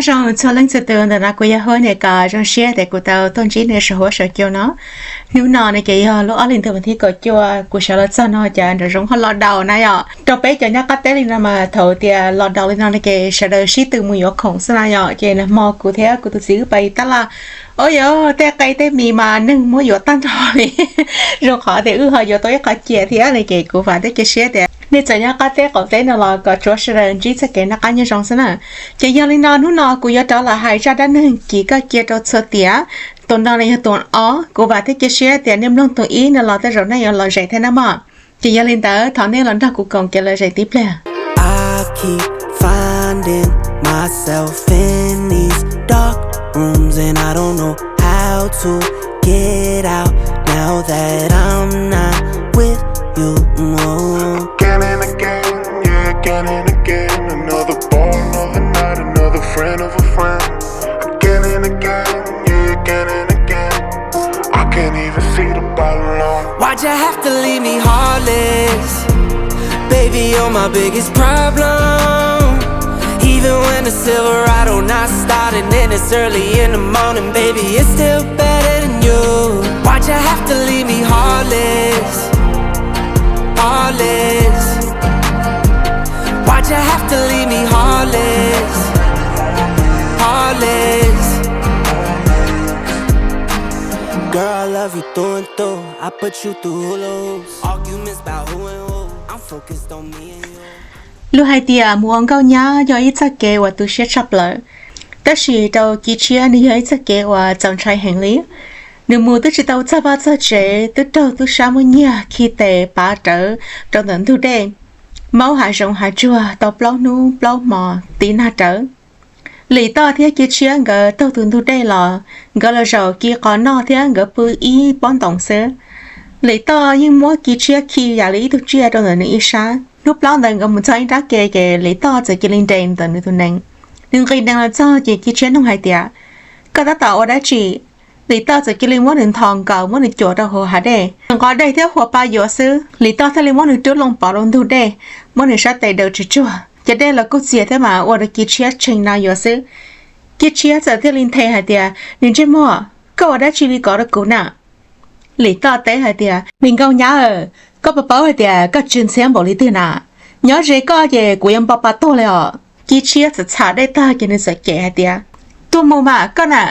Zoo txhua leej txhua tus, ntawm no kuv yog Huab Niam Kos, zoo siab tias kuv tau tuaj ntsib nej saum huab saum cua no. Hnub no ne ces yog lub ob hlis ntuj vas thib kaum cuaj, kuv sawv los txog no cas nram zoov ho los daus na yom. Rau peb cov nyob qab teb li no mas thaum tias los daus li no ne ces sawv daws sib tw mus yuav khoom xwb na yom. Ces nag hmo kuv thiab kuv tus txiv wb pais tab laj, ua yog tej qe tej mis mas neeg muab yuav tag nrho li. Zoo qhov tias wb ho yuav tau ib qho cia thiab ne ces kuv vam thiab cia siab tias nej txawm nyob qab teb qaum teb no los kom tsuav sawv daws ntsib txoj kev noj qab nyob zoo xwb na. Ces yog li no hnub no kuv yuav rov los hais zaj dab neeg kis koj cia rau txhua tiam. Tus no yog tus ob, kuv vam thiab cia siab tias nej mloog tus ib no los tej zaum nej yuav lom zem thiab na mog. Ces yog li ntawd thov nej los nrog kuv koom kev lom zem tib pliag. I keep finding myself in these dark rooms and I don't know how to get out now that I'm not with you. Again and again, yeah, again and again. Another bar, another night, another friend of a friend. Again and again, yeah, again and again. I can't even see the bottom line. Why'd you have to leave me heartless? Baby, you're my biggest problem. Even when the Silverado not starting and it's early in the morning, baby, it's still better than you. Why'd you have to leave me heartless? Heartless. Why'd you have to leave me heartless? Heartless. Girl, I love you through and through. I put you through hula hoops. Arguments about who and who. I'm focused on me and you. Lus hais tias mus ua nkauj nyab yog ib txoj kev uas tu siab tshaj plaws, tab sis rau Kiv Tshiab nws yog ib txoj kev uas txaus ntshai heev li. Nws mus twb tsis tau txog vaj txog tsev, twb raug tub sab muab nyiag khi tes pav rawv rau ntawm ntug dej, maub hav zoov hav tsuag tau plaub hnub plaub hmo tiv nag rawv. Lim Toj thiab Kiv Tshiab nkawd taug tus ntug dej los, nkawd los zaum kis qos noj thiab nkawd pw ib pob ntoos xwb. Lim Toj yeej muab Kiv Tshiab khi yam li ib tug tsiaj rau ntawm nws ib sab. Hnub plaub ntawd nkawd mus txog ib nrab ke ces Lim Toj txawm cia li nres ntawm nws tus nees. Nws nqis nees los txog ces Kiv Tshiab nug hais tias, koj tab tom ua dab tsi? Lim Toj txawm cia li muab nws nthos nkaus muab nws cuam rau hauv hav dej. Nws nqos dej thiab hua pa yuav xwb, Lim Toj thiaj li muab nws rub loo pov rau ntug dej, muab nws sab tes daws tsuag tsuag. Cov dej los kuj txias thiab mas ua rau Kiv Tshiab tshee no yuav xwb. Kiv Tshiab txawm thiaj li nthe hais tias, me ntsej muag, koj ua dab tsi li ko rau kuv na? Lim Toj teb hais tias, me nkauj nyab, koj puas paub hais tias koj tsw ntxhiab npaum li twg na? Nyob ze koj ces kuv yuav npau pa tuag li os. Kiv Tshiab txawm txham dej tag ces nws txawm cem hais tias, tuag mus mas koj na.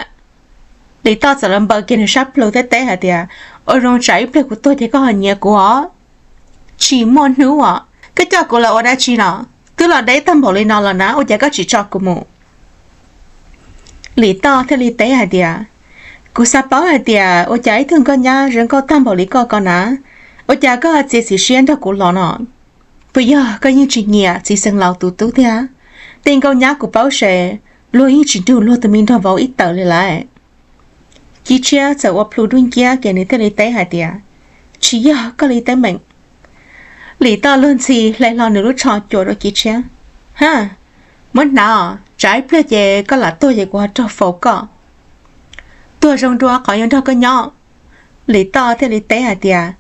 Lim Toj txawm los npaws kiag nws sab plhu thiab teb hais tias, ua zoo tsam ib pliag kuv tuag ces koj ho nyiav kuv os. Tsis muaj hnub os, koj coj kuv los ua dab tsi no? Twb los deb tag npaum li no los na ua cas koj tsis tso kuv mus? Lim Toj thiaj li teb hais tias, kuv xav paub hais tias ua cas ib tug nkauj nyab zoo nkauj tag npaum li koj ko na, ua cas koj txiav txim siab nrog kuv los no? Puas yog koj yeej tsis nyiam txiv xeev laus tus tub thiab? Tej nkauj nyab kuv paub se, luag yeej tsis nrug luag tus me nraug vauv ib tawm li lawm. Kiv Tshiab txawm ua plhu dub nciab ces nws thiaj li teb hais tias, tsis yog koj li teeb meem. Lim Toj luag ntxhi hle hlo nws lub tsho cuam rau Kiv Tshiab. Ha, muab hnav os, tsam ib pliag ces koj lam tuag ces kuv ho raug faus koj. Tuag zoo dua qhov yuav nrog koj nyob. Lim Toj thiaj li teb hais tias,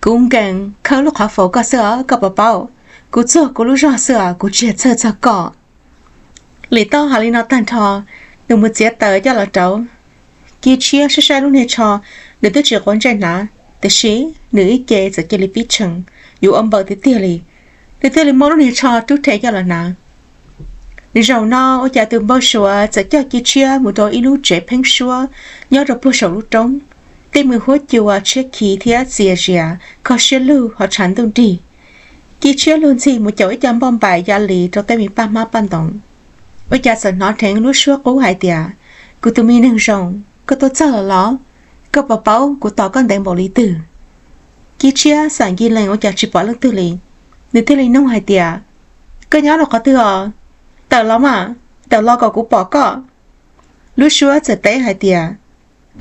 kuv nkees khawb lub qhov faus koj xwb os, koj puas paub? Kuv txuag kuv lub zog xwb os, kuv tsis txhawj txog koj. Lim Toj hais li no tag nrho, nws mus txiav taws coj los rauv. Kiv Tshiab saib saib lub niag tsho, nws twb tsis quav ntsej hnav, tiam sis nws ib ce txawm cia li pib tshee, yuav ua npaws tiag tiag li. Nws thiaj li muab lub niag tsho rub rhe coj los hnav. Zaum no ua cas tus npau suav txawm coj Kiv Tshiab mus rau ib lub tsev pheeb suab nyob rau puag saum lub roob. Tej me huab cua tshiab khiv thiab txias zias, kho siab lug ho tshav ntuj nrig. Kiv Tshiab luag ntxhi mus caum ib co npauj npaim ya lis rau tej me paj hmab paj ntoos. Ua cas txawm hnov dheev lub suab qub hais tias, kuv tus me neeg zoo, koj tuaj txog lawm los? Koj puas paub kuv tos koj ntev npaum li twg? Kiv Tshiab xam nkig lees ua cas tsis pom leej twg li. Nws thiaj li nug hais tias, koj nyob rau qhov twg os? Tawm los mas, tawm los kom kuv pom koj. Lub suab txawm teb hais tias,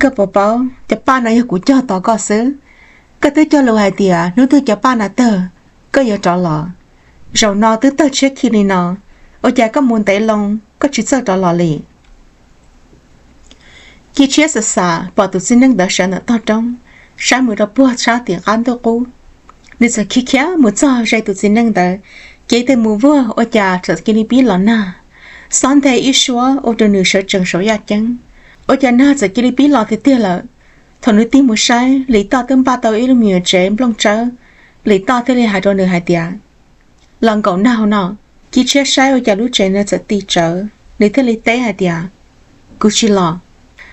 koj puas paub cov paj no yog kuv cog tos koj xwb. Koj twb cog lus hais tias hnub twg cov paj no tawg, koj yuav rov los. Zaum no twb tawg tshiab khi li no, ua cas koj mus ntev loo koj tsis txawj rov los li? Kiv Tshiab xav xav pom tus txiv neej ntawd sawv ntawm tog roob, saib mus rau puag sab tim qab ntuj qub. Nws txawm khiav khiav mus txog ze tus txiv neej ntawd, cev tes mus vuag ua cas txawm cia li pib los nag. Xob nthe ib suab ua rau nws sawv tsees saum yaj ceeb. Ua cas nag txawm cia li pib los tiag tiag lawm. Thaum nws tig mus saib, Lis Toj twb npaj tau ib lub me nyuam tsev nplooj tsawb. Lis Toj thiaj li hais rau nws hais tias, Los nkaum nag hauv no. Ci Tshiab saib ua cas lub tsev no txawm tig tsawv, nws thiaj li teb hais tias, Kuv tsis los.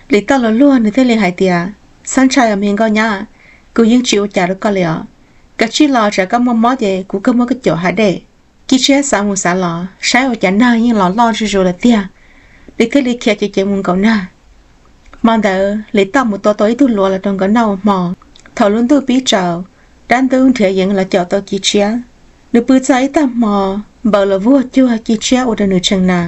Lis Toj los luag, nws thiaj li hais tias, Xob ntshai os me nkauj nyab, kuv yeej tsis ua cas rau koj li os. Koj tsij los, tsam koj muaj mob ces kuv kawg muab koj cuam hav dej. Ci Tshiab xav mus xav los saib ua cas nag yeej los loj zuj zus lawm tiag, nws thiaj li khiav ceev ceev mus nkaum nag. Hmo ntawd Lis Toj mus tua tau ib tug luav los rau nkawd noj ua hmo. Thaum lub ntuj pib tsaus, dab ntub nrhiav yeev los caum tau Ci Tshiab. Nws pw txog ib tag hmo, npaws los vuag cuag Ci Tshiab ua rau nws tshee na.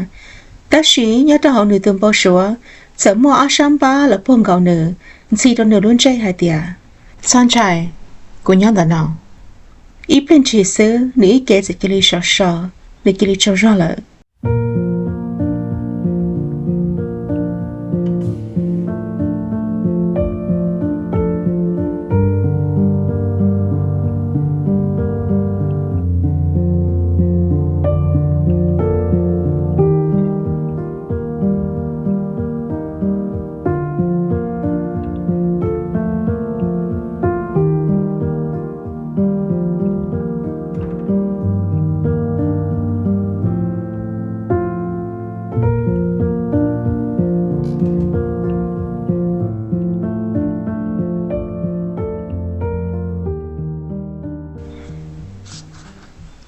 Tab sis nyob rau hauv nws tus npau suav, txawm muaj ob sab npab los puag nkaus nws, ntxhi rau nws lub ntsej hais tias, Txhob ntshai, kuv nyob ntawm no. Ib pliag ntshis xwb nws ib ce txawm cia li sov so, nws cia li tsaug zog lawm.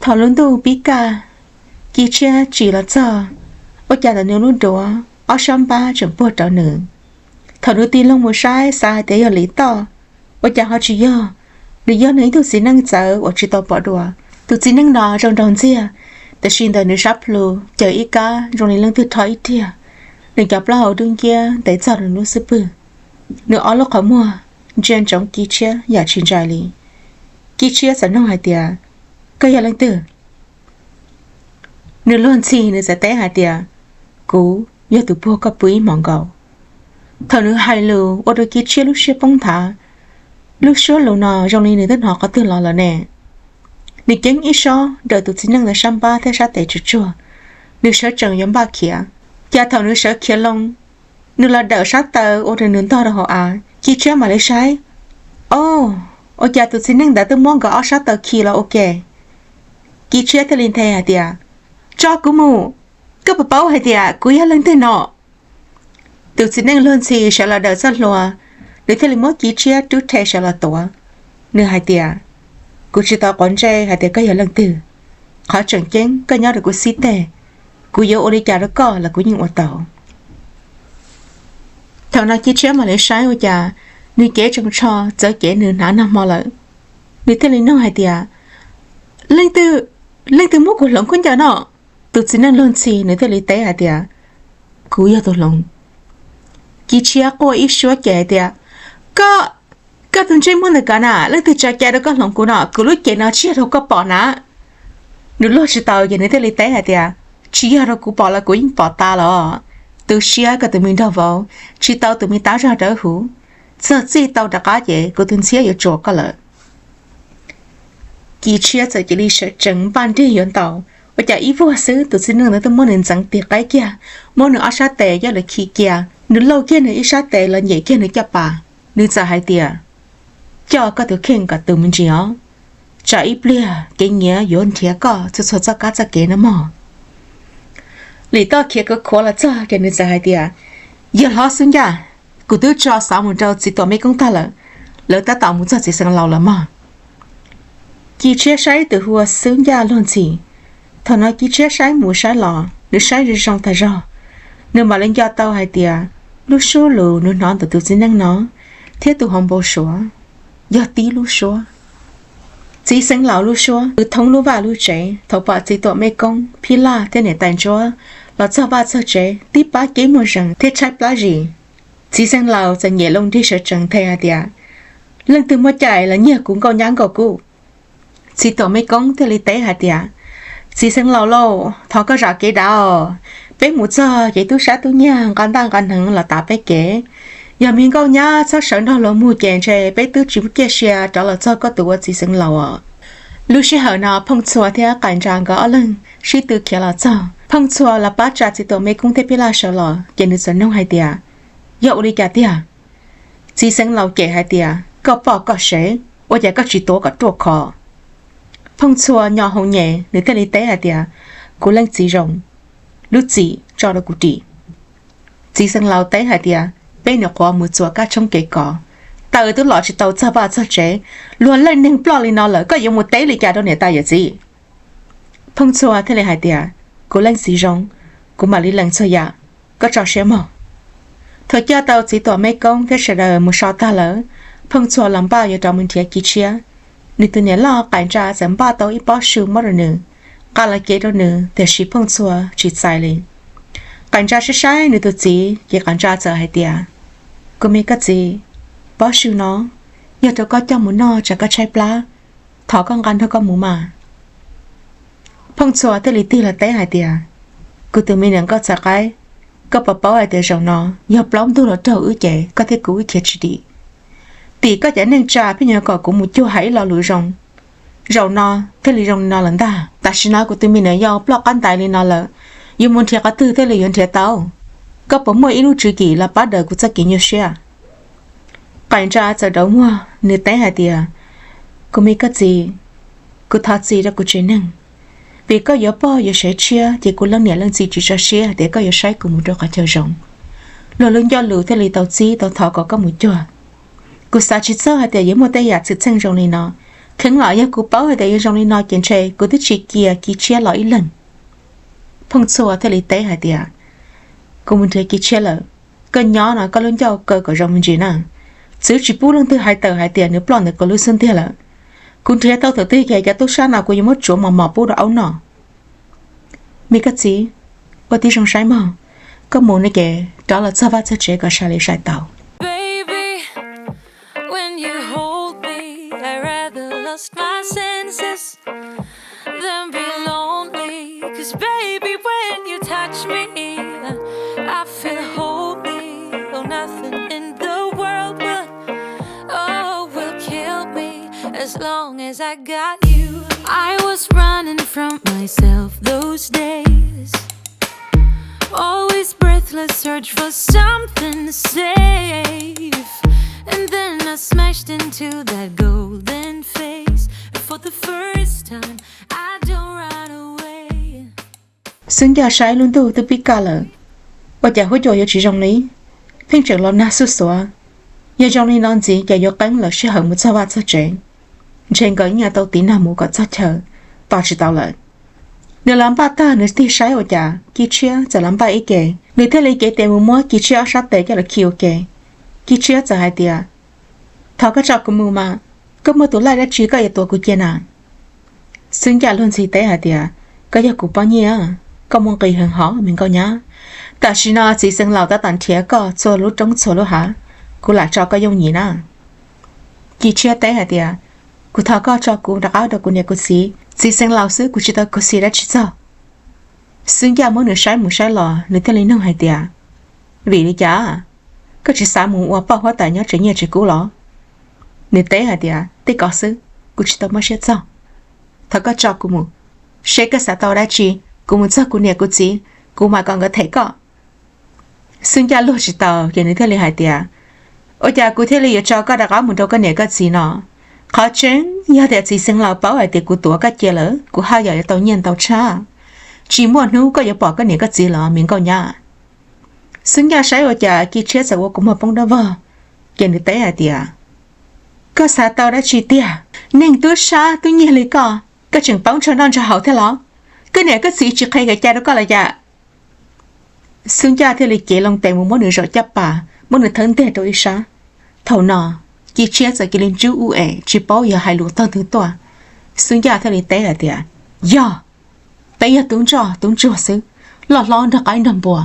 Thaum lub ntuj pib kaj, Ci Tshiab tsim los txog, ua cas ntawm nws lub duav ob sab npab tseem puag rau nws. Thaum nws tig loo mus saib xav hais tias yog Lis Toj, ua cas ho tsis yog, nws yog nws ib tug txiv neej txawv uas tsis tau pom dua. Tus txiv neej no zoo nraug ntxiag, tiam sis ntawm nws sab plhu caws ib kab zoo li leej twg rho ib riag. Nws cov plaub hau dub nciab ntev txog nws lub xub pwg. Nws ob lub qhov muag ntsia ntsoov Ci Tshiab yam tsis ntshai li. Ci Tshiab txawm nug hais tias, Koj yog leej twg? Nws luag ntxhi, nws txawm teb hais tias, Kuv yog tus puag koj pw ib hmos nkaus. Thaum nws hais lus ua rau Ci Tshiab lub siab poob nthav. Lub suab lus no zoo li nws twb hnov qhov twg los lawm ne. Nws ceeb ib sob raws tus txiv neej ntawd sab npab thiab sab tes tsuag tsuag, nws sawv tsees yuav npaj khiav. Cas thaum nws sawv khiav loo, nws los dawm sab taw ua rau nws ntog rau hauv av. Ci Tshiab mam li saib, Au, ua cas tus txiv neej ntawd twb muab nkawd ob sab taw khi los ua ke? Ci Tshiab thiaj li nthe hais tias, Tso kuv mus! Koj puas paub hais tias kuv yog leej twg no? Tus txiv neej luag ntxhi sawv los daws txoj hlua, nws thiaj li muab Ci Tshiab rub rhe sawv los tuav. Nws hais tias, Kuv tsis tau quav ntsej hais tias koj yog leej twg. Qhov tseem ceeb koj nyob rau kuv xib teg, kuv yuav ua li cas rau koj los kuv yeej ua tau. Thaum no Ci Tshiab mam li saib ua cas nws cev tseem tsho txawv cev nws hnav nag hmo lawm. Nws thiaj li nug hais tias, Leej twg, leej twg muab kuv hloov khaub ncaws no? Tus txiv neej luag ntxhi nws thiaj li teb hais tias, Kuv yog tus hloov. Ci Tshiab quaj ib suab ces hais tias, Koj, koj tus ntsej muag ntawm koj na, leej twg tsa cai rau koj hloov kuv no? Kuv lub cev no tsis yog rau koj pom na. Nws luag tsis tau ces nws thiaj li teb hais tias, Tsis yog rau kuv pom los kuv yeej pom tas los. Tu siab koj tus me nraug vauv, tsis tau tus me tab zog dawb huv. Txog txij tau rov qab ces kuv tus ntxhiab yuav tsuas koj lawm. Ci Tshiab txawm cia li sawv tsees npaj nrig yuav ntaus, ua cas ib vuag xwb tus txiv neej ntawd twb muab nws ntxeev tig qaib kiag, muab nws ob sab tes coj los khi cia. Nws lauj kiag nws ib sab tes los nyem kiag nws caj pas. Nws txawm hais tias, Coj koj tus kheej kom tus me ntsis os, tsam ib pliag kev nyiav yuav nrhiav koj txhua txhua txoj kab txoj kev no mog. Lis Toj khiav kawv khuav los txog ces nws txawm hais tias, Yawg hlob xub ncaj, kuv twb tso xov mus rau txiv tuam mej koob tag lawm, lawv tab tom mus txog txiv xeev laus lawm mog. Ci Tshiab saib tus hu ua xub ncaj luag ntxhi. Thaum no Ci Tshiab saib mus saib los, nws saib zoo zoo tag zog, nws mam li nco tau hais tias lub suab lus nws hnov ntawm tus txiv neej no thiab tus hauv npau suav yog tib lub suab. Txiv xeev laus lub suab, nws thoob lub vaj lub tsev, thaum pom txiv tuam mej koob, phij laj thiab niam tais ntsuab los txog vaj txog tsev tib pab ceeb muag zees thiab tshaib plab zis. Txiv xeev laus txawm nyem loo nrig sawv tsees nthe hais tias, Leej twg muaj cai los nyiag kuv nkauj nyab Nkauj Kub? Txiv tuam mej koob thiaj li teb hais tias, Txiv xeev laus lauj, thov koj zam kev dav os. Peb mus txog ces tub sab tub nyiag nqa ntaj nqa hneev los tav peb kev. Yog me nkauj nyab txhob sawv nrog luag mus ces ntshe peb twb tsis muaj ciaj sia rov los txog koj tus ua txiv xeev laus os. Lub sij hawm no Phooj Txhua thiab Qais Ntsa nkawd ob leeg sib tw khiav los txog. Phooj Txhua los pab tsa Txiv Tuam Mej Koob thiab Phij Laj sawv los ces nws txawm nug hais tias, Yog ua li cas tiag? Txiv Xeev Laus cem hais tias, Koj poj koj sev, ua cas koj tsis tuav kom ruaj kho? Phooj Txhua nyo hau nyem, nws thiaj li teb hais tias, Kuv leej txiv zoo, lub txim tso rau kuv dim. Txiv Xeev Laus teb hais tias, Peb nyuam qhuav mus txuas kab tshoob kev kos, taws twb los tsis tau txog vaj txog tsev, luag leej neeg ploj li no lawm koj yuav mus teb li cas rau niam tais yawm txiv? Phooj Txhua thiaj li hais tias, Kuv leej txiv zoo, kuv mam li lees txhua yam, koj tso siab mog. Thaum coj tau Txiv Tuam Mej Koob thiab sawv daws mus so tag lawm, Phooj Txhua los npaj yuav rov mus nrhiav Ci Tshiab. Nws tus niam loj Qaim Ntsa txawm npaj tau ib pob su muab rau nws, nqa los cev rau nws, tiam sis Phooj Txhua tsis txais li. Qaim Ntsa saib saib nws tus txiv ces Qaim Ntsa txawm hais tias, Kuv me koj txiv, pob su no yog rau koj coj mus noj tsam koj tshaib plab, thov koj nqa nrog koj mus mas. Phooj Txhua thiaj li tig los teb hais tias, Kuv tus me niam nkauj txhav qaib, koj puas paub hais tias zaum no yog plaub ntug los raug wb ces koj thiab kuv wb khiav tsis dim. Tim koj cov neej tsa pheej yuav kom kuv mus cuag hais ib lo lus zoo, zaum no thiaj li zoo li no lawm ntag. Tam sim no kuv tus me niam yau ploj qab ntais li no lawm, yuav mus nrhiav qhov twg thiaj li yuav nrhiav tau? Koj puas muaj ib lub tswv yim los pab daws kuv txoj kev nyuaj siab? Qaim Ntsa txawm rauv muag, nws teb hais tias, Kuv me koj txiv, kuv thov txim rau kuv tsev neeg, vim koj yuav pog yuav sev tshiab ces kuv leej niam leej txiv tsis tso siab hais tias koj yuav saib kuv mus rau qhov chaw zoo. Luag lub ncauj lus thiaj li tau txib tau thov kom koj mus cuag. Kuv xav tsis txog hais tias yuav muaj tej yam txwm txheej zoo li no. Kheev los yog kuv paub hais tias yuav zoo li no ces ntshe kuv twb tsis cia Ci Tshiab los ib leeg. Phooj Txhua thiaj li teb hais tias, Kuv mus nrhiav Ci Tshiab lawm, koj nyob no koj lub ncauj kaw kom zoo me ntsis na. Txwv tsis pub leej twg hais tawm hais tias nws ploj ntawm kuv lub xub ntiag lawm. Kuv nrhiav tau thaum twg ces cov tub sab no kuv yuav muab tsuav mos mos pub rau aub noj. Me koj txiv, ua tib zoo saib mog, koj mus no ces rov los txog vaj txog tsev kom sai li sai tau. Baby, when you hold me, I rather lost my senses than be lonely. 'Cause baby, when you touch me, I feel holy. Oh, nothing in the world will, oh, will kill me as long as I got you. I was running from myself those days. Always breathless, search for something safe. And then I smashed into that golden face. And for the first time, I don't run away. Xwb Ncaj saib lub ntuj twb pib kaj lawm, ua cas huab cua yuav tsis zoo li, pheej tseem los nag xuj xuav. Yog zoo li no ntxiv ces yuav qeeb lawm sij hawm mus txog vaj txog tsev. Ntshe nkawd yeej yuav tau tiv nag mus kom txog chaw, tos tsis tau lawm. Nws los npaj tag nws tig saib ua cas Ci Tshiab txawm los npaj ib ke, nws thiaj li cev tes mus muab Ci Tshiab ob sab tes coj los khi ua ke. Ci Tshiab txawm hais tias, Thov koj tso kuv mus mas, koj muaj tus laij dab tsi koj yuav tuav kuv cia na? Xwb Ncaj luag ntxhi teb hais tias, Koj yog kuv poj niam, koj muaj nqis heev hov me nkauj nyab. Tam sim no txiv xeev laus tab tom nrhiav koj txhua lub roob txhua lub hav, kuv lam tso koj yooj yim na. Ci Tshiab teb hais tias, Kuv thov koj tso kuv rov qab rau kuv niam kuv txiv, txiv xeev laus xwb kuv tsis tau khuv xim dab tsi txog. Xwb Ncaj muab nws saib mus saib los nws thiaj li nug hais tias, Vim li cas? Koj tsis xav mus ua poj huab tais nyob tsev nyiaj tsev kub los? Nws teb hais tias, Tej ko xwb, kuv tsis tau mob siab txog. Thov koj tso kuv mus, seb koj xav tau dab tsi, kuv mus txog kuv niam kuv txiv, kuv mam kom nkawd them koj. Xwb Ncaj luag tsis taus ces nws thiaj li hais tias, Ua cas kuv thiaj li yuav tso koj rov qab mus rau koj niam koj txiv no? Qhov tseeb yog tias txiv xeev laus paub hais tias kuv tuav koj cia lawm kuv haj yam yuav tau nyiaj ntau tshaj. Tsis muaj hnub koj yuav pom koj niam koj txiv los me nkauj nyab. Xwb Ncaj saib ua cas Ci Tshiab txawm ua kua muag poob dawb vog, ces nws teb hais tias, Koj xav tau dab tsi tiag? Neeg tub sab tub nyiag li koj, koj tseem paub ntshaw noj ntshaw haus thiab los? Koj niam koj txiv tsis qhia kev cai rau koj los cas? Xwb Ncaj thiaj li cev loo tes mus muab nws zaum caj pas, muab nws thawb nteg rau ib sab. Thaum no, Ci Tshiab txawm cia li ntsub ub es tsis paub yog hais lus tog twg tuaj. Xwb Ncaj thiaj li teb hais tias, Yog, peb yog tub ntsoj tub ntsuag xwb, loj hlob nrog qaib nrog npua.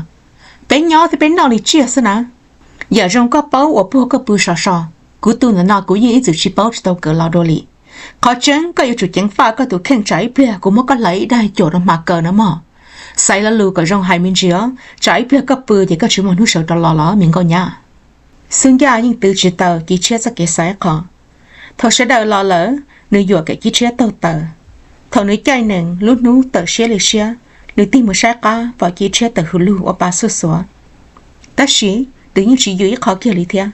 Peb nyob thiab peb noj li tsiaj xwb na. Yam zoo koj paub uas puag koj pw so so, kuv tu ntawm no kuv yeej ib txwm tsis paub tsis tau kawm los dua li. Qhov tseeb koj yuav tsum ceev faj koj tus kheej tsam ib pliag kuv muab koj hlawv ib daig cuam rau hma kaw na mog. Xaiv lo lus kom zoo hais me ntsis os, tsam ib pliag koj pw ces koj tsis muaj hnub sawv rov los los me nkauj nyab. Xwb Ncaj yeej twv tsis tau Ci Tshiab txoj kev xaiv qhov. Thaum sawv daws los lawm, nws yuam kev Ci Tshiab taug taws. Thaum nws caij nees lub hnub tawm siab li siab, Nws tig mus saib qab pom Ci Tshiab tawm hu lug ua pa xuj xuav, tab sis nws yeej tsis yws ib qho kiag li thiab.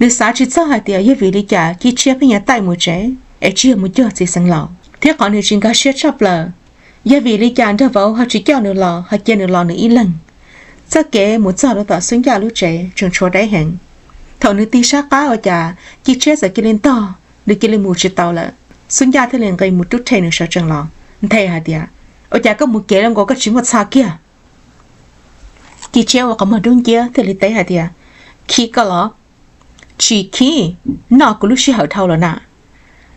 Nws xav tsis txog hais tias yog vim li cas Ci Tshiab pheej yuav taij mus tsev es tsis yog mus cuag txiv xeev laus, thiab qhov nws tsis nkag siab tshaj plaws yog vim li cas nraug vauv ho tsis coj nws los ho cia nws los nws ib leeg. Txoj kev mus txog rau tom Xub Ncaj lub tsev tseem tshuav deb heev. Thaum nws tig saib qab ua cas Ci Tshiab txawm cia li ntog, nws cia li mus tsis tau lawm. Xub Ncaj thiaj li nqis mus rub rhe nws sawv tsees los, nthe hais tias, Ua cas koj mus kev lawm nkaus koj tsis muaj txha kiag? Ci Tshiab ua qhov muag dub nciab thiaj li teb hais tias, Khib koj los? Tsis khib, noj kuv lub sij hawm dhau lawm na.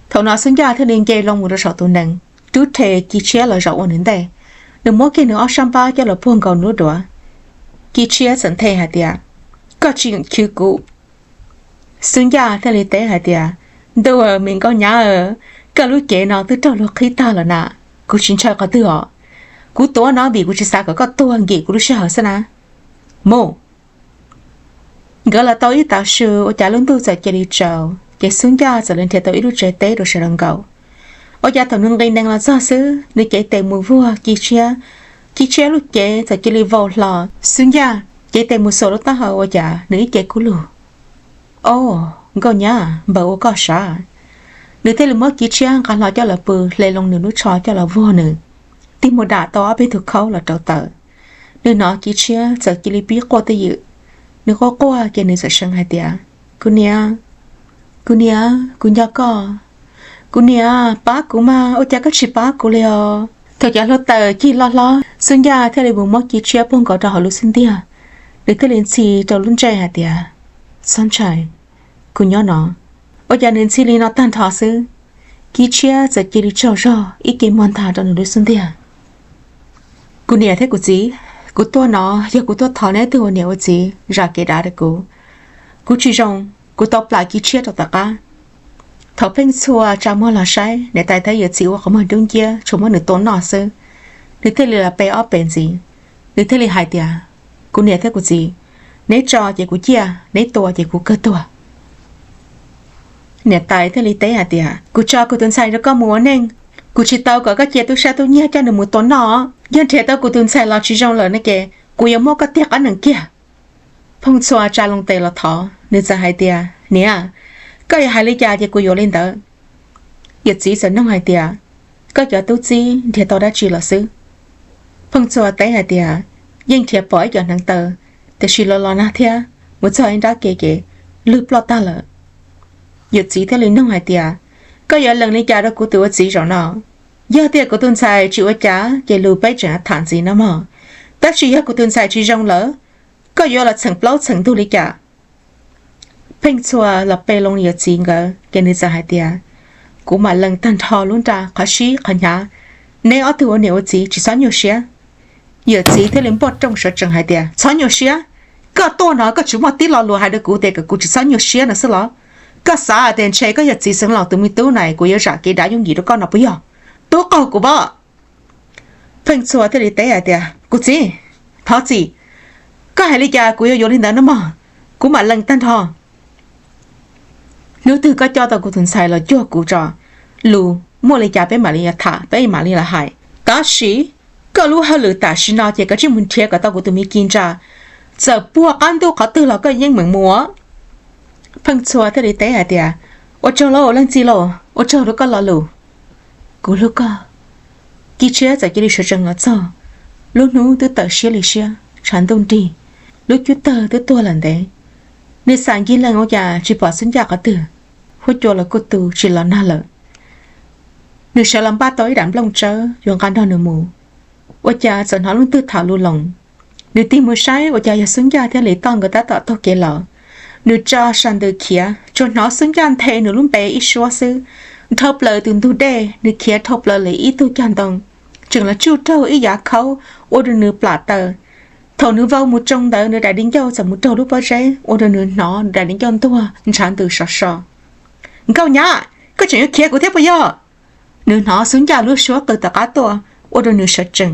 Thaum no Xub Ncaj thiaj li nce loo mus rau saum tus nees, rub rhe Ci Tshiab los zaum ua nws ntej. Nws muab kiag nws ob sab npab coj los puag nkaus nws lub duav. Ci Tshiab txawm nthe hais tias, Koj tsis yeem chwv kuv. Xub Ncaj thiaj li teb hais tias, Ntuj, me nkauj nyab, koj lub cev no twb raug luag qhib tag lawm na, kuv tsis ntshaw qhov twg os. Kuv tuav no vim kuv tsis xav kom koj tuag nkim kuv lub sij hawm xwb na. Mus. Nkawd los tau ib tav su ua cas lub ntuj txawm cia li tsaus, ces Xub Ncaj txawm li nrhiav tau ib lub tsev teb rau sawv daws nkaum. Ua cas thaum nws nqis nees los txog xwb, nws cev tes mus vuag Ci Tshiab, Ci Tshiab lub cev txawm cia li vau hlo. Xub Ncaj cev tes mus xuas lub taub hau ua cas nws ib ce kub lug. Au, nkauj nyab, npawg ua koj sav. Nws thiaj li muab Ci Tshiab nqa hlo coj los pw, hle loo nws lub tsho coj los vuag nws, tig mus dam tau ob peb tug khaub los rau tawm. Nws hnov Ci Tshiab txawm cia li pib quaj twj ywm. Nws quaj quaj ces nws txawm seev hais tias, Kuv niam, kuv niam, kuv nco koj. Kuv niam, pab kuv mas, ua cas koj tsis pab kuv li os? Thaum cov hluav taws cig loj hlob, Xub Ncaj thiaj li mus muab Ci Tshiab puag nkaus rau hauv lub xub ntiag. Nws thiaj li ntxhi rau lub ntsej hais tias, Txhob ntshai, kuv nyob no. Ua cas nws ntxhi li no tag nrho xwb, Ci Tshiab txawm cia li tsaug zog ib ce muag ntag rau nws lub xub ntiag. Kuv niam thiab kuv txiv, kuv tuaj no yog kuv tuaj thov neb tug ua niam ua txiv zam kev dav rau kuv. Kuv tsis zoo, kuv tau plam Ci Tshiab rau tom qab. Thaum Pheej Txhua tsa muag los saib niam tais thiab yawm txiv ua qhov muag dub nciab tsuas muab nws tua noj xwb, nws thiaj li los pe ob pes ntxiv. Nws thiaj li hais tias, Kuv niam thiab kuv txiv, neb tso ces kuv ciaj, neb tua ces kuv kawg tuag. Niam tais thiaj li teb hais tias, Kuv tso kuv tus ntxhais rau koj mus ua neej, kuv tsis tau kom koj cia tub sab tub nyiag coj nws mus tua noj. Yog nrhiav tau kuv tus ntxhais los tsis zoo lawm no ces kuv yuav muab koj tiag qab nees kiag. Pheej Txhua tsa loo tes los thov, nws txawm hais tias, Niam, koj yuav hais li cas ces kuv yuav li ntawd. Yawm txiv txawm nug hais tias, Koj cov tub txib nrhiav tau dab tsi los xwb? Pheej Txhua teb hais tias, Yeej nrhiav pom ib co hneev taw, tiam sis los los nag thiab, mus txog ib nrab ke ces lwg ploj tag lawm. Yawm txiv thiaj li nug hais tias, Koj yuav lees li cas rau kuv tus ua txiv zaum no? Yog tias kuv tus ntxhais tsis ua cas ces lus peb tseem tham ntxiv no mog. Tab sis yog kuv tus ntxhais tsis zoo lawm, koj yuav los txheem plaub txheem ntug li cas? Pheej Txhua los pe loo yawm txiv nkawd ces nws txawm hais tias, Kuv mam lees tag nrho lub nra qhov sib qhov hnyav, neb ob tug ua niam ua txiv tsis txhob nyuaj siab. Yawm txiv thiaj li npuaj rooj sawv tsees hais tias, Txhob nyuaj siab, koj tuaj no koj tsis muaj tib lo lus hais rau kuv tias kom kuv tsis txhob nyuaj siab no xwb los? Koj xav tias ntshe koj yog txiv xeev laus tus me tub na kuv yuav zam kev dav yooj yim rau koj no puas yog? Tub qaug kuv pab. Pheej Txhua thiaj li teb hais tias, Kuv txiv, thov txim, koj hais li cas kuv yuav yuav li ntawd no mog, kuv mam lees tag nrho. Hnub twg koj coj tau kuv tus ntxhais los cuag kuv tso, lus muaj li cas peb mam li tham, peb mam li los hais. Tab sis koj lub hauj lwm tam sim no ces koj tsij mus nrhiav kom tau kuv tus me ci ntsa, txawm puag qab ntuj qhov twg los koj yeej meem mus. Pheej Txhua thiaj li teb hais tias, Ua tsaug lauj leej txiv lauj, ua tsaug rau koj lo lus. Kuv hlub koj. Ci Tshiab txawm cia li sawv tsees los txog. Lub hnub twb tawm siab li siab, tshav ntuj nrig, lub cub tawg twb tuag lawm ntev. Nws xam ncig lees ua cas tsis pom Xub Ncaj qhov twg, huab cua los kuj tu tsis los nag lawm. Nws sawv los npaj tau ib daim nplooj tsawb yuav nqa nrog nws mus, ua cas txawm hnov leej twg tham lus loos. Nws tig mus saib ua cas yog Xub Ncaj thiab Lis Toj nkawd tab tom taug kev los. Nws tsa sas ntws khiav, tsuas hnov Xub Ncaj nthe nws lub npe ib suab xwb. Dhau plaws tus ntug dej, nws khiav dhau plaws li ib tug cag ntoo, tseem los tsuj raug ib yav khaub ua rau nws plam taw. Thaum nws vau mus tsoo ntawd nws daim di ncauj txawm mus raug lub pob zeb ua rau nws hnov nws daim di ncauj ntuag ntshav ntws so so. Nkauj nyab, koj tseem yuav khiav kuv thiab puas yog? Nws hnov Xub Ncaj lub suab qw tom qab tuaj ua rau nws sawv tsees.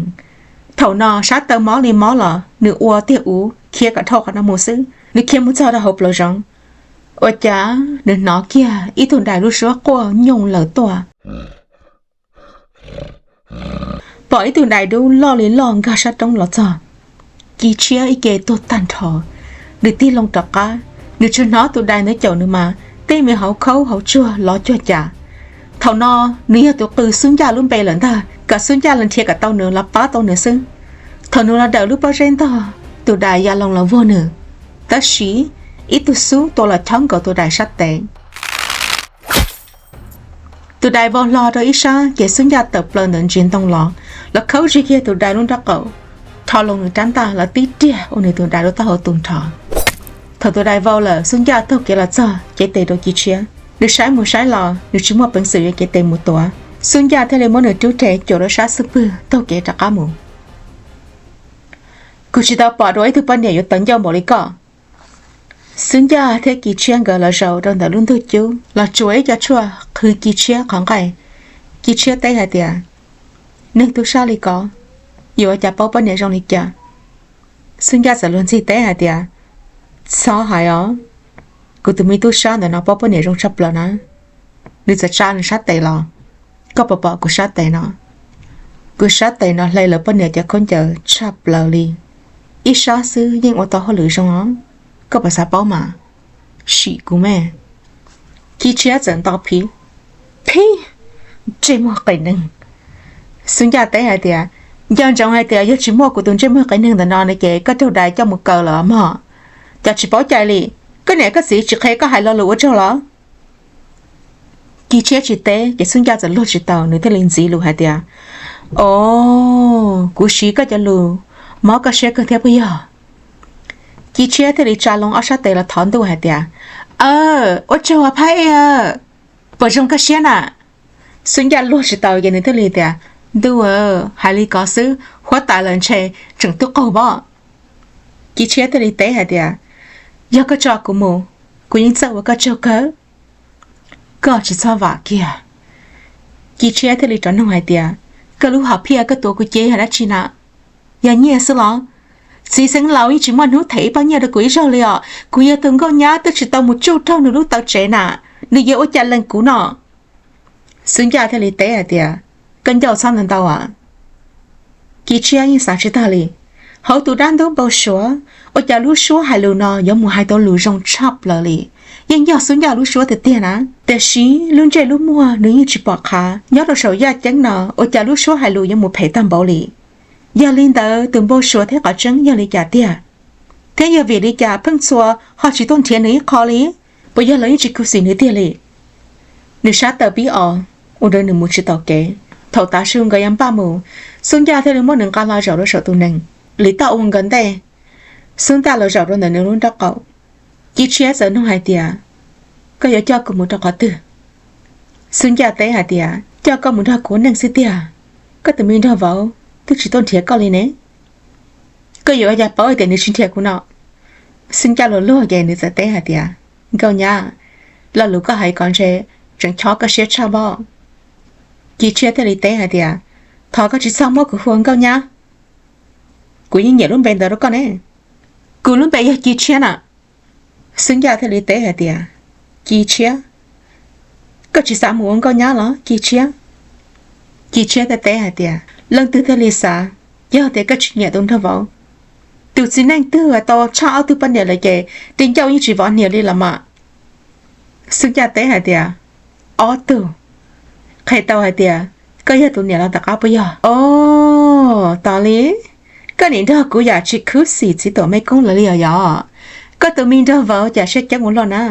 Thaum no sab taw mob li mob los nws ua tiag uv khiav kom dhau qhov no mus xwb. Nws khiav mus txog rau hauv plawv zoov, ua cas nws hnov kiag ib tug dais lub suab quaj nyooj lawm tuaj. pom ib tug dais dub loj li loj nkag sab roob los txog. Ci Tshiab ib ce tuag tag nrho, nws tig loo rov qab, nws tsuas hnov tus dais ntawd caum nws mas tej me hauv khaub hauv tsuag lov cuag cas. Thaum no nws yog tus qw Xub Ncaj lub npe lawm ntag, kom Xub Ncaj los nrhiav kom tau nws los pab tau nws xwb. Thaum nws los dawm lub pob zeb ntog, tus dais ya loo los vuag nws, tab sis ib tug xub tua los chob nkaus tus dais sab tes. Tus dais vau hlo rau ib sab ces Xub Ncaj tawm plaws ntawm ntsis ntoo los, los khawb zig kiag tus dais lub nraub qaum, rho loo nws rab ntaj los tib riag ua nws tus dais lub taub hau tu nrho. Thaum tus dais vau lawm, Xub Ncaj taug kev los txog cev tes rau Ci Tshiab. Nws saib mus saib los nws tsis muaj peev xwm yuav cev tes mus tuav, Xub Ncaj thiaj li muab nws rub rhe cuam rau sab xub pwg taug kev rov qab mus. Kuv tsis tau pom dua ib tug poj niam yuav tawv ncauj npaum li koj. Xub Ncaj thiab Ci Tshiab nkawd los zaum rau ntawm lub ntug cub los tsuas ib co tshuaj qhwv Ci Tshiab qhov nqaij. Ci Tshiab teb hais tias, neeg tub sab li ko, yuav ua cas paub poj niam zoo li cas? Xub Ncaj txawm luag ntxhi teb hais tias, txhob hais os, kuv tus me tub sab ntawm no paub poj niam zoo tshaj plaws na. Nws txawm tsa nws sab tes los, koj puas pom kuv sab tes no? Kuv sab tes no hle lawv poj niam cov khaub ncaws tshaj plaws li. Ib sab xwb yeej ua tau hauj lwm zoo os. Koj puas xav paub mas? Sim kuv me. Ci Tshiab txawm nto phiv, phib, ntsej muag qias neeg. Xub Ncaj teb hais tias, nco ntsoov hais tias yog tsis muaj kuv tus ntsej muag qias neeg ntawm no no ces koj raug dais coj mus kaw lawm mog. Cas tsis paub cai li, koj niam koj txiv tsis qhia koj hais lo lus ua tsaug los? Ci Tshiab tsis teb ces Xub Ncaj txawm luag tsis tau, nws thiaj li ntxiv lus hais tias, o, kuv siv koj cov lus mob koj siab kawg thiab puas yog? Ci Tshiab thiaj li tsa loo ob sab tes los thov ntuj hais tias, aw, ua tsaug os phab ej, puas zoo koj siab na? Xub Ncaj luag tsis tau ces nws thiaj li tias, ntuj, hais li ko xwb huab tais lawm ntshe tseem tub qaug pob. Ci Tshiab thiaj li teb hais tias, yog koj tso kuv mus, kuv yeej txawj ua koj tsaug kawg. Koj tsis txhob vam kiag. Ci Tshiab thiaj li rov nug hais tias, koj lub hom phiaj koj tuav kuv cev yog dab tsi na? Yog nyiaj xwb los? Txiv xeev laus yeej tsis muaj hnub them ib pob nyiaj rau kuv ib zaug li os. Kuv yog tus nkauj nyab twb tsis tau mus tsuj raug nws lub taw tsev na, nws yuav ua cas lees kuv no? Xub Ncaj thiaj li teb hais tias, koj ncauj txhob ntau ntau a. Ci Tshiab yeej xav tsis tag li, hauv tus dab ntub npau suav, ua cas lub suab hais lus no yuav mus hais tau lus zoo tshaj plaws li. Yeej yog Xub Ncaj lub suab tiag tiag na, tiam sis lub ntsej lub muag nws yeej tsis pom qhav. Nyob rau saum yaj ceeb no ua cas lub suab hais lus yuav mus phem tag npaum li. Yog li ntawd tus npau suav thiab qhov tseeb yog li cas tiag? Thiab yog vim li cas Pheej Txhua ho tsis tuaj nrhiav nws ib qho li? Puas yog lawv yeej tsis khuv xim nws tiag li? Nws sab tawm pib os, ua rau nws mus tsis taus kev. Thaum tav su nkawd yuav npaj mus, Xub Ncaj thiaj li muab nws nqa los zaum rau saum tus nees. Lis toj ua nkawd ntej, Xub Ncaj los zaum rau ntawm nws lub nraub qaum. Ci Tshiab txawm nug hais tias, koj yuav coj kuv mus rau qhov twg? Xub Ncaj teb hais tias, coj koj mus nrog kuv ua neej xwb tiag. Koj tus me nraug vauv twb tsis tuaj nrhiav koj li ne. Koj yuav ua cas paub tias nws tsis nrhiav kuv no? Xub Ncaj luag luag ces nws txawm teb hais tias, nkauj nyab, lo lus koj hais ko ntshe tseem chob koj siab tshaj pob. Ci Tshiab thiaj li teb hais tias, thov koj tsis txhob muab kuv hu ua nkauj nyab. Kuv yeej nyiam lub npe ntawd rau koj ne. Kuv lub npe yog Ci Tshiab na. Xub Ncaj thiaj li teb hais tias, Ci Tshiab? Koj tsis xav mus ua nkauj nyab los Ci Tshiab? Ci Tshiab thiaj teb hais tias, leej twg thiaj li xav, yog tias koj tsis nyiam tus nraug vauv. Tus txiv neej twg tau tshaj ob tug poj niam lawm ces tej ncauj yeej tsis vov hniav li los mas. Xub Ncaj teb hais tias, ob tug? Qhia tau hais tias koj yog tus niam los tom qab puas yog? Os, tos li, koj nim nrog kuv yam tsis khuv xim txiv tuam mej koob lawv li os yog? Koj tus me nraug vauv cas siab ceeb ua luaj na.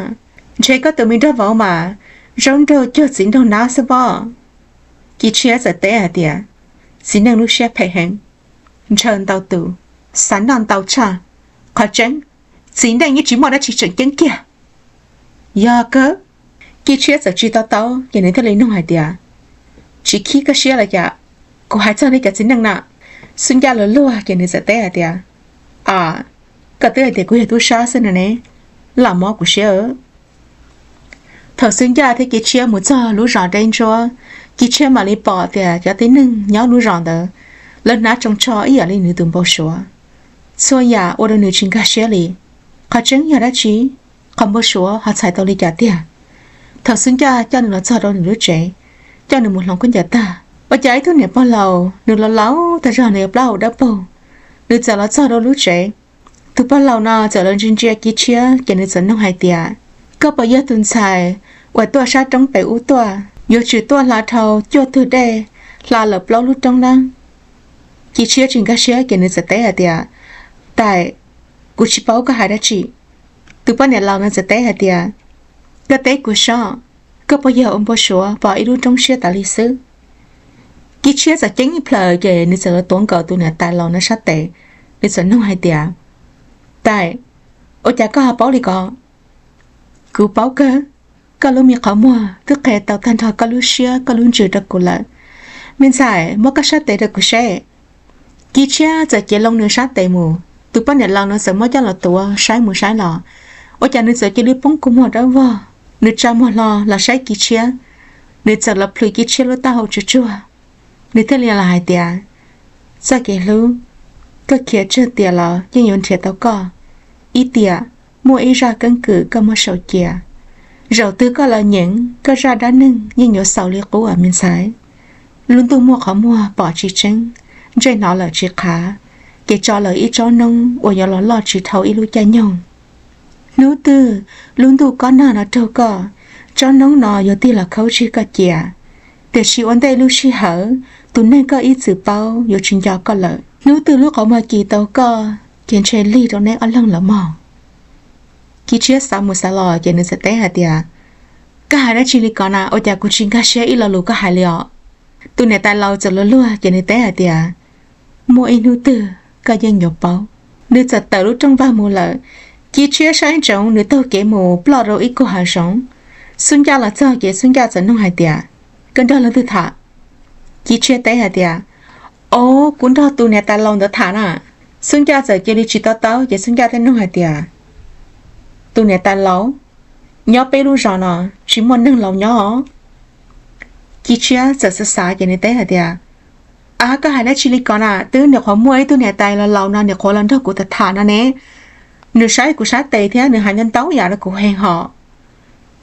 Ntshe koj tus me nraug vauv mas zoo nraug cuag txiv nraug nab xwb pob. Ci Tshiab txawm teb hais tias, txiv neej lub siab phem heev, ntshaw ntau tus, xav noj ntau tshaj. Qhov tseeb, txiv neej yeej tsis muaj dab tsi tseem ceeb kiag. Yog kawg. Ci Tshiab txawm tsis to taub ces nws thiaj li nug hais tias, tsis khib koj siab los cas? Kuv hais txog li cov txiv neej na. Xub Ncaj luag luag ces nws txawm teb hais tias, a, koj twb hais tias kuv yog tub sab xwb no ne, lam mob kuv siab. Thaum Xub Ncaj thiab Ci Tshiab mus txog lub zos Deb Ntsuab, Ci Tshiab mam li pom tias cov tib neeg nyob lub zos ntawd, lawv hnav tsoos tsho ib yam li nws tus npau suav. Txhua yam ua rau nws tsis nkag siab li. Qhov tseeb yog dab tsi? Qhov npau suav ho txhais tau li cas tiag? Thaum Xub Ncaj coj nws los txog rau nws lub tsev, coj nws mus hloov khaub ncaws tag, Ua cas ib tug niam pog laus, nws los laus tag zog, nws yuav plaub hau dawb paug, nws txawm los txog rau lub tsev. Tus pog laus no txawm los ntsia ntsia Kiv Tshiab ces nws txawm nug hais tias, koj puas yog tus ntxhais uas tuaj sab roob pem ub tuaj, yuav tsum tuaj hla dhau cuaj tug dej, hla lawm plaub lub roob na? Kiv Tshiab tsis nkag siab ces nws txawm teb hais tias, tais, kuv tsis paub koj hais dab tsi. Tus poj niam laus no txawm teb hais tias, koj teb kuv seb, koj puas yog ua npau suav pom ib lub roob siab tas li xwb? Kiv Tshiab txawm ceeb ib plhaws ces nws txawm los tuav nkaus tus niam tais laus no sab tes, nws txawm nug hais tias, tais, ua cas koj ho paub li ko? Kuv paub kawg, koj lub me qhov muag twb qhia tau tag nrho koj lub siab koj lub ntsws rau kuv lawm. Me ntxhais, muab koj sab tes rau kuv seb. Kiv Tshiab txawm cev loo nws sab tes mus, tus poj niam laus no txawm muab coj los tuav saib mus saib los, ua cas nws txawm cia li poob kua muag dawb vog, nws tsa muag hlo los saib Kiv Tshiab, nws txawm los plhws Kiv Tshiab lub taub hau tsuag tsuag, nws thiaj li los hais tias, txoj kev hlub, koj khiav tsawg tiam los yeej yuav nrhiav tau koj, ib tiam muaj ib zaj keeb kwm koj muab sau cia. Zaum twg koj los nyeem, koj zaj dab neeg yeej yuav xaus li qub os me ntxhais. Lub ntuj muaj qhov muag pom tsis tseeb, ntsej hnov lawm tsis qhav, ces tso lawm ib tsob noob uas yuav los loj tsis dhau ib lub caij nyoog. Hnub twg lub ntuj kob nag no raug koj, tsob noob no yuav tig los khaub zig koj cia. Tiam sis ua ntej lub sij hawm, tus neeg koj ib txwm paub yuav tsis nco koj lawm. Hnub twg lub qhov muag kis tau koj, ces ntshe lig rau neb ob leeg lawm mog. Kiv Tshiab xav mus xav los ces nws txawm teb hais tias, koj hais dab tsi li ko na, ua cas kuv tsis nkag siab ib lo lus koj hais li os? Tus niam tais laus txawm luag luag ces nws teb hais tias, muaj ib hnub twg koj yeej yuav paub. Nws txawm tawm lub rooj vag mus lawm. Kiv Tshiab saib ntsoov nws taug kev mus ploj rau ib koog hav zoov. Xub Ncaj los txog ces Xub Ncaj txawm nug hais tias, koj nrog leej twg tham? Kiv Tshiab teb hais tias, o, kuv nrog tus niam tais laus ntawd tham na. Xub Ncaj txawm cia li tsis to taub ces Xub Ncaj thiaj nug hais tias, tus niam tais laus? Nyob peb lub zos no tsis muaj neeg laus nyob os. Kiv Tshiab txawm xav xav ces nws teb hais tias, a, koj hais dab tsi li ko na, twb nyuam qhuav muaj ib tug niam tais laus laus no nyuam qhuav los nrog kuv tham tham no ne. Nws saib kuv sab tes thiab nws hais ntau ntau yam rau kuv heev hos.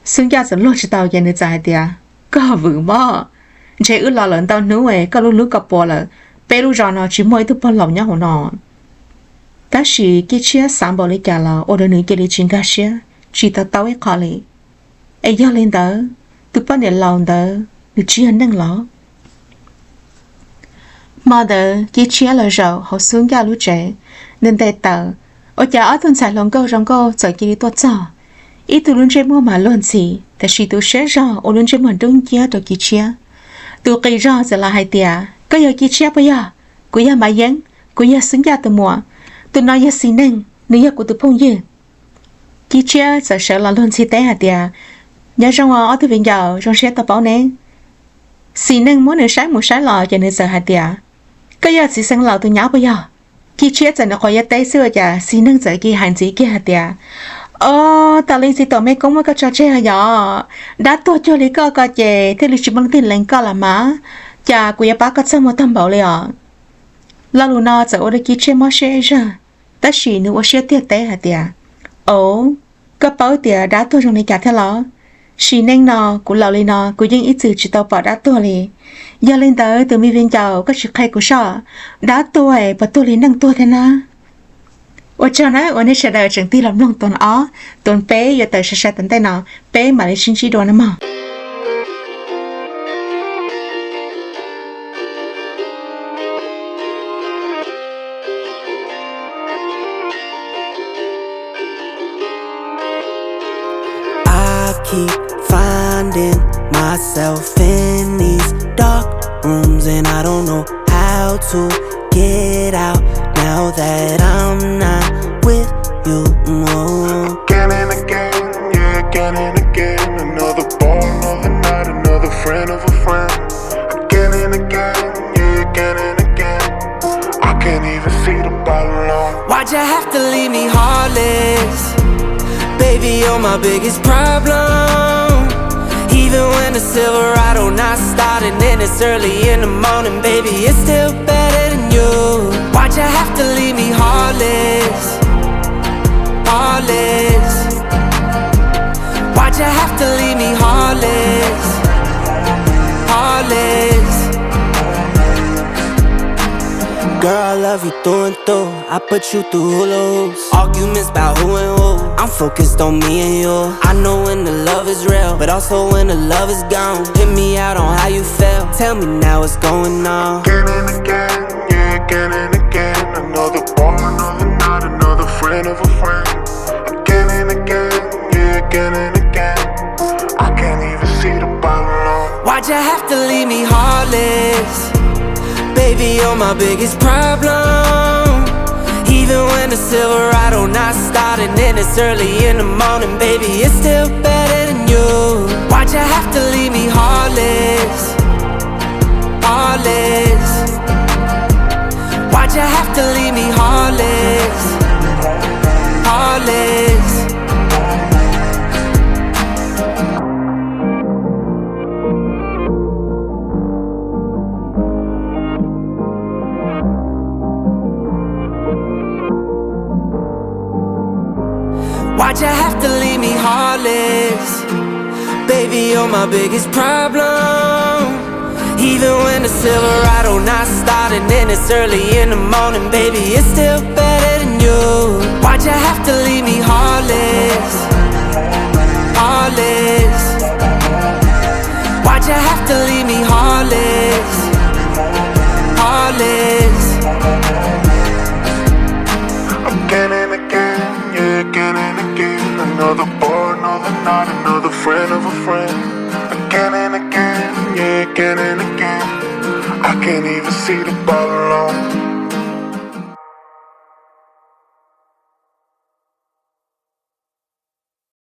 Xub Ncaj txawm luag tsis tau ces nws txawm hais tias, koj vwm mog, ntshe wb los lawm ntau hnub es koj lub hlwb koj puas lawm, peb lub zos no tsis muaj ib tug pog laus nyob hauv no. Tab sis Kiv Tshiab xav npaum li cas los ua rau nws cia li tsis nkag siab tsis to taub ib qho li. Es yog li ntawd, tus poj niam laus ntawd nws tsis yog neeg los? Hmo ntawd Kiv Tshiab los zaum hauv Xub Ncaj lub tsev, nws ntes taws, ua cas ob tug ntxhais hluas nkauj zoo nkauj txawm cia li tuaj txog. Ib tug lub ntsej muag mas luag ntxhi, tiam sis tus siab zog ua lub ntsej muag dub nciab rau Kiv Tshiab. Tus qis zog txawm los hais tias, koj yog Kiv Tshiab puas yog? Kuv yog Mav Yeeb, kuv yog Xub Ncaj tus muam. Tus no yog Xis Neej, nws yog kuv tus phooj ywg. Kiv Tshiab txawm sawv los luag ntxhi teb hais tias, nyob zoo os ob tug viv ncaus, zoo siab tau paub ne. Xis Neej muab nws saib mus saib los ces nws txawm hais tias, koj yog txiv xeev laus tus nyab puas yog? Kiv Tshiab txawm nyuam qhuav yuav teb xwb ua cas Xis Neej txawm cia hais ntxiv kiag hais tias, o, tas li txiv tuam mej koob muab koj tso tseg los yog? Dab tuag cuag li koj ko ces thiaj li tsis muaj leej twg lees koj los mas, cas kuv yuav pab koj txog muag tag npaum li os. Lo lus no txawm ua rau Kiv Tshiab mob siab ib zaug, tab sis nws ua siab tiag teb hais tias, o, koj paub tias dab tuag zoo li cas thiab los? Xis Neej no, kuv laus li no kuv yeej ib txwm tsis tau pom dab tuag li. Yog li ntawd tus me viv ncaus koj sim qhia kuv soj, dab tuag es puas tuag li neeg tuag thiab na? Ua tsaug na uas nej sawv daws tseem tig los mloog tus ob, tus peb yuav tawm sai sai tom ntej no, peb mam li sib ntsib dua na mog. I keep finding myself in these dark rooms, and I don't know how to get out now that I'm not with you. No. Again and again, yeah, again and again. Another bar, another night, another friend of a friend. Again and again, yeah, again and again. I can't even see the bottom line. Why'd you have to leave me heartless? Baby, you're my biggest problem. Even when the Silverado nights start and then it's early in the morning, baby, it's still better than you. Why'd you have to leave me heartless? Heartless. Why'd you have to leave me heartless? Heartless. Girl, I love you through and through. I put you through hula hoops. Arguments about who and who. I'm focused on me and you. I know when the love is real, but also when the love is gone. Hit me out on how you feel. Tell me now what's going on. Again and again, yeah, again and again. Another bar, another night, another friend of a friend. Again and again, yeah, again and again. I can't even see the bottom line. Why'd you have to leave me heartless? Baby, you're my biggest problem. Even when the Silverado not starting and it's early in the morning, baby, it's still better than you. Why'd you have to leave me heartless? Heartless. Why'd you have to leave me heartless? Heartless. Why'd you have to leave me heartless? Baby, you're my biggest problem. Even when the Silverado not starting and it's early in the morning, baby, it's still better than you. Why'd you have to leave me heartless? Heartless. Why'd you have to leave me heartless? Heartless. Again and again, yeah, again and again. Another bar, another night, another friend of a friend. Again and again, yeah, again and again. I can't even see the bottom line.